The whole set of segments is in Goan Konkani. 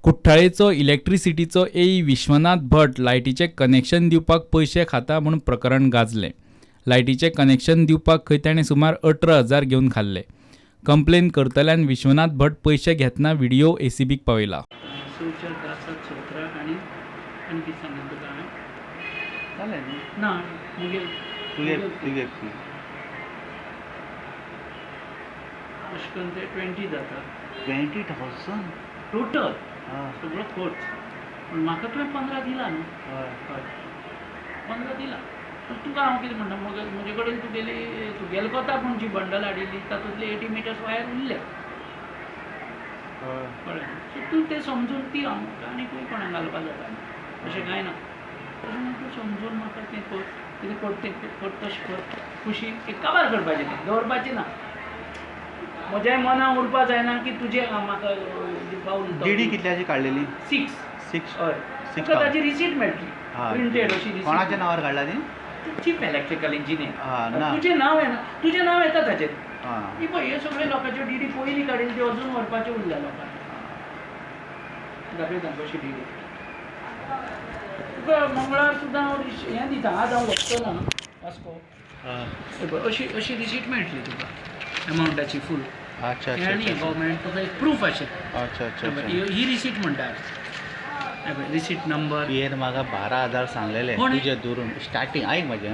कुठ्ठाळेचो इलेक्ट्रिसिटीचो एई विश्वनाथ भट लायटीचें कनेक्शन दिवपाक पयशे खाता म्हूण प्रकरण गाजलें. लायटीचें कनेक्शन दिवपाक खंय ताणें सुमार 18,000 घेवन खाल्ले. कंप्लेन करतल्यान विश्वनाथ भट पयशे घेतना व्हिडिओ एसीबीक पावयला. टोटल सगळो खर्च पूण म्हाका तुवें 15 दिला न्हू. हय 15 दिला. पूण तुका हांव कितें म्हणटा, म्हजे कडेन तुगेली तुगेले कोता पूण जी बंडल हाडिल्ली तातूंतले 80 मिटर्स वायर उरल्या. कळ्ळें? सो तूं तें समजून ती आनीकूय कोणाक घालपा जाता अशें कांय ना. तशें म्हण तूं समजून म्हाका तें कर, कितें कर तें कर, तशें कर, खुशी एक काबार करपाचें तें दवरपाचें ना. म्हज्या मनाक उरपा जायना की तुजें म्हाका पावल. डीडी कितल्याची काडलेली? 6. 6. हय, तुका ताची रिसीट मेळटली प्रिंटेड अशी. कोणाच्या नांवार काडला ती? Chief electrical engineer. तुजें नांव येना, तुजें नांव येता ताचेर. ही पळय हे सगळे लोकांच्यो डीडी पयलीं काडिल्ली त्यो अजून व्हरपाच्यो उरल्या लोकांक. दाखयता कशी डीडी तुका. मंगळार सुद्दां हांव हें दिता. आज हांव वचचो ना वास्को. अशी अशी रिसीट मेळटली तुका अमावंटाची फूल. अच्छा. आनी गव्हर्मेंट तुका एक प्रूफ अशें. अच्छा अच्छा. ही रिसीट म्हणटा, रिसीट नंबर. तुवें म्हाका 12,000 सांगलेले तुजे धरून स्टार्टींग. आयक म्हजें.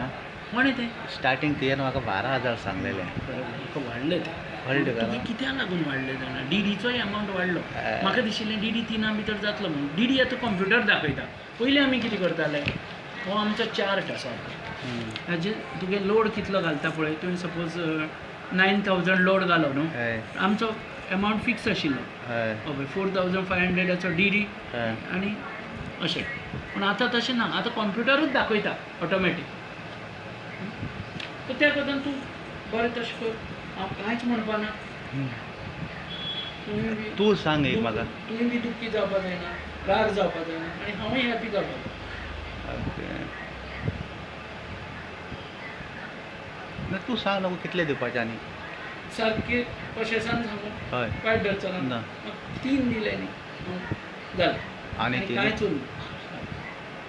कोणें तें स्टार्टींग तुवें म्हाका 12,000 सांगलेले. वाडले ते. वाडले कित्याक लागून वाडले जाणा? डीडीचोय अमावंट वाडलो. म्हाका दिशिल्लें डीडी 3 भितर जातलो म्हणून. डीडी आतां कंप्युटर दाखयता. पयलीं आमी कितें करताले, हो आमचो चार्ट आसा हाजेर तुगे लोड कितलो घालता पळय. तुवें सपोज 9,000 लोड घालो न्हू, आमचो अमावंट फिक्स आशिल्लो. हय, 4,500 डीडी आनी अशें. पूण आतां तशें ना, आतां कंप्युटरूच दाखयता ऑटोमॅटीक. त्या खातीर तूं बरें तशें कर, हांव कांयच म्हणपा ना. तूं सांग एक म्हाका. तुवें बी दुख्खी जावपा जायना, राग जावपा जायना आनी हांवूय हॅपी जावपा जाय. ना तूं सांग न्हू कितले दिवपाचे आनी सारकें प्रोसेसान सांगू. हय, वायट धरचो ना. 3 दिले न्ही जालें आनी कांयच उरना.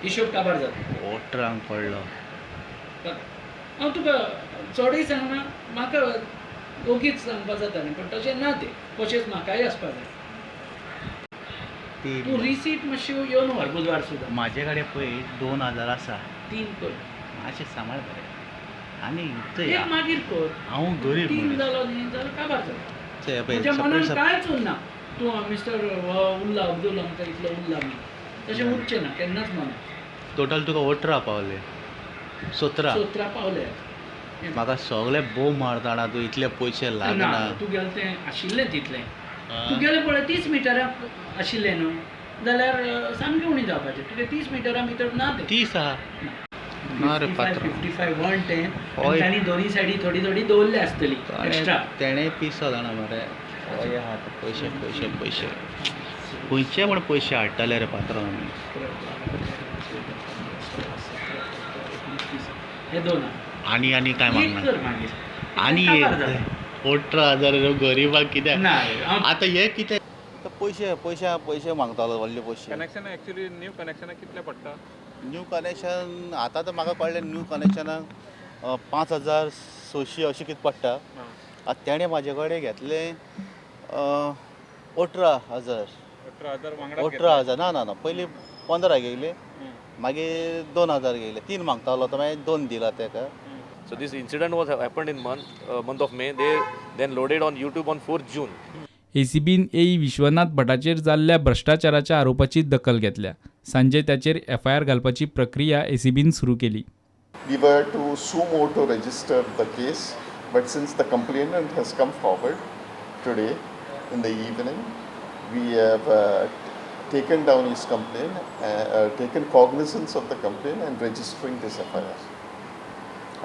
हिशोब काबार जाता. ओट्रांक पडलो. हांव तुका चडूय सांगना, म्हाका ओगीच सांगपा जाता न्ही, पूण तशें ना तें. प्रोसेस म्हाकाय आसपा जाय. तूं रिसीट मातशी येवन व्हर बुधवार सुद्दां. म्हाजे कडेन पळय 2,000 आसा. 3 कर मातशें सांबाळ बरें. आनी एक मागीर कर. हांव गरीब 3 जालो न्ही जाल्यार काबार जाता. म्हज्या मनान कांयच उरना. तूं मिस्टर उरला अब्दुल आमकां इतलो उरला म्हणून तशें उरचें ना केन्नाच मनान. टोटल तुका 18 पावले. 17 17 पावले. म्हाका सगळे बोव मारता तूं, इतले पयशे लागना. तुगेलें तें आशिल्लें तितलें. तुगेलें पळय 30 मिटरां आशिल्लें न्हू जाल्यार सामकें उणें जावपाचें. तुगें 30 मिटरां भितर ना तें. 30 आहा ना रे पात्र. 55 110. तांणी दोनी सायडी थोडी थोडी दवरले आसतली एक्स्ट्रा. तेणें पिसो जाणा मरे. हय आहा पयशे पयशे पयशे खंयचे म्हण पयशे हाडटाले रे पात्र आमी. हे 2 आनी आनी काय मागना आनी 18,000 गरिबाक कित्याक. आतां हे कितें पयशे पयशे पयशे मागतालो व्हडले पयशे. कनेक्शन एक्चुअली न्यू कनेक्शनाक कितले पडटा? न्यू कनेक्शन आतां तर म्हाका कळ्ळें न्यू कनेक्शनाक 5,600 अशें कितें पडटा. आतां तेणें म्हाजे कडेन घेतलें 18,000. 18,000 ना ना ना पयलीं 15 घेयले, मागीर 2,000 घेयले. 3 मागतालो तो मागीर 2 दिला तेका. So this incident was happened in month of May. They then loaded on YouTube on 4th June. एसीबीन एई विश्वनाथ भटाचेर जाल्ल्या भ्रश्टाचाराच्या आरोपाची दखल घेतल्या. सांजे ताचेर एफआयआर घालपाची प्रक्रिया एसीबीन सुरू केली. We were to suo motu register the case, but since the complainant has come forward today in the evening, we have taken down his complaint, taken cognizance of the complaint and registering this FIR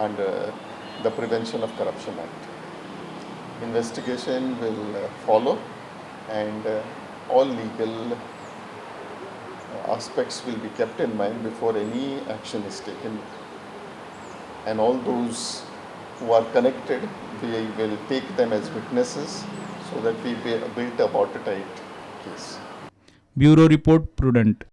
under the Prevention of Corruption Act. Investigation will follow and all legal aspects will be kept in mind before any action is taken, and all those who are connected, we will take them as witnesses so that we build a watertight case. Bureau report, Prudent.